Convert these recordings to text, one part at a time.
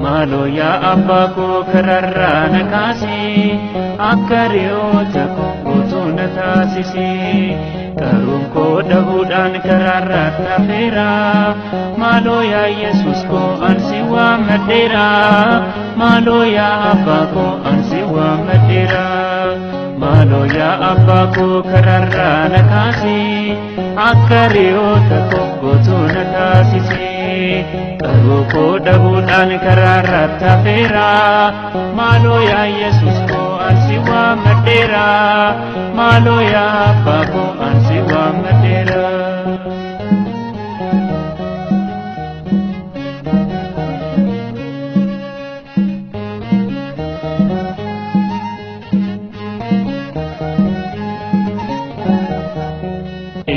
Maaloo yaa abbaa koo kararraa na kaasee akka re'oota koo guutuu na taasisee qaruun koo dhabuudhaan karaarraa tafeera. Maaloo yaa Yesuus koo ansi waammadheera. Maaloo yaa abbaa koo ansi waammadheera. Maaloo yaa abbaa koo kararraa na kaasee akka re'oota koo guutuu na taasisee. Qaruu koo dhabuudhaan karaarraa tafeera. Maaloo yaa Yesuus koo ansi waammadheera. Maaloo yaa abbaa koo ansi waammadheera.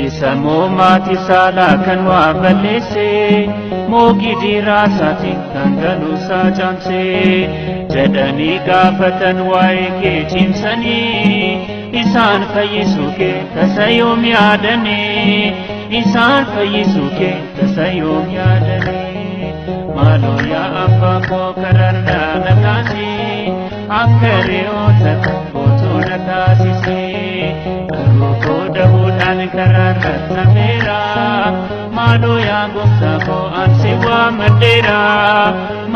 Isa moo maatii saalaa kan waa balleesse moo gidiraa isaatiin kan galuusaa caamse jedhanii gaafatan waa'ee kee cimsanii isaan fayyisuu kee tasa yoom yaadanii isaan fayyisuu kee tasa yoom yaadanii. Maaloo yaa abbaa koo kararraa na kaasee akka re'oota koo guutuu na taasisee qaruu koo dhabuudhaan karaarra tafeera. Maaloo yaa gooftaa koo ansi waammadheera.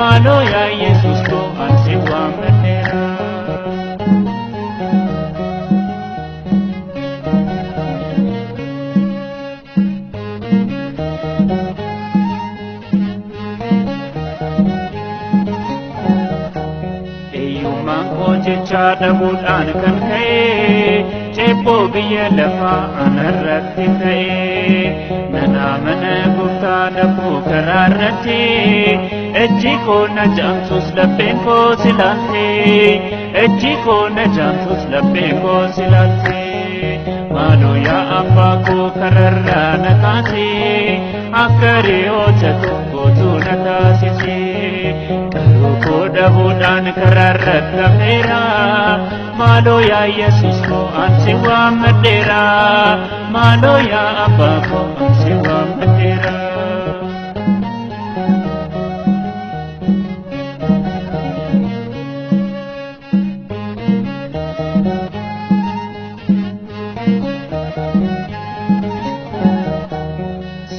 Maaloo yaa Yesuus koo ansi waammadheera. Hiyyummaan koo jecha dhabuudhaan kan ka'e ceephoo biyya lafaa anarratti ta'e mana mana gooftaa dhabuu karaarratti ejji koo na jaamsus lapheen koo silaalte ejji koo na jaamsus lapheen koo silaalte. Maaloo yaa abbaa koo kararraa na kaasee akka re'oota koo guutuu na taasisee qaruu koo dhabuudhaan karaarra tafeera. Maaloo yaa Yesuus koo ansi waammadheera. Maaloo yaa abbaa koo ansi waammadheera.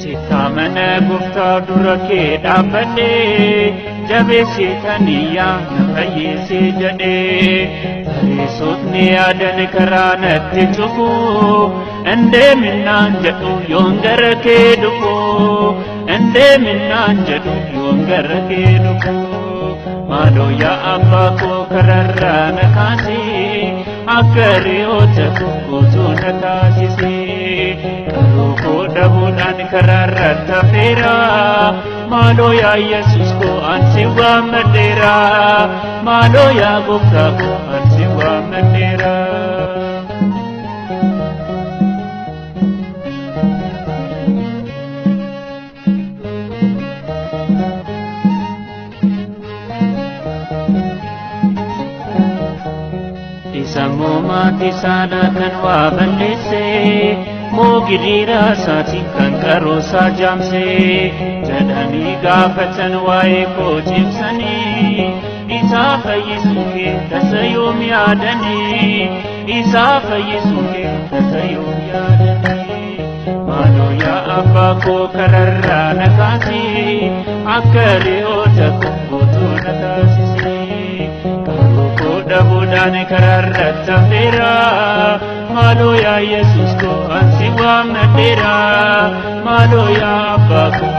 Sittaamana gooftaa dura kee dhaabbadhee jabeessitaniyaa na fayyisee jedhee fariisotni yaadan karaa natti cufu indeeminnaan jedhu yoon gara kee dhufu indeeminnaan jedhu yoon gara kee dhufu. Maaloo yaa abbaa koo kararraa na kaasee akka re'oota koo guutuu na taasisee qaruu koo dhabuudhaan karaarra tafeera. Maaloo yaa Yesuus koo ansi waammadheera. Maaloo yaa gooftaa koo ansi waammadheera. Isa moo maatii saalaa kan waa balleesse moo gidiraa isaatiin kan qaroosaa jaamse jedhanii gaafatan waa'ee koo cimsanii isaa fayyisuu kee tasa yoom yaadanii isaa fayyisuu kee tasa yoom yaadanii. Maaloo yaa abbaa koo kararraa na kaasee akka re'oota koo guutuu na taasisee qaruu koo dhabuudhaan karaarra tafeera. Maaloo yaa Yesuus koo ansi waammadheera. Maaloo yaa abbaa koo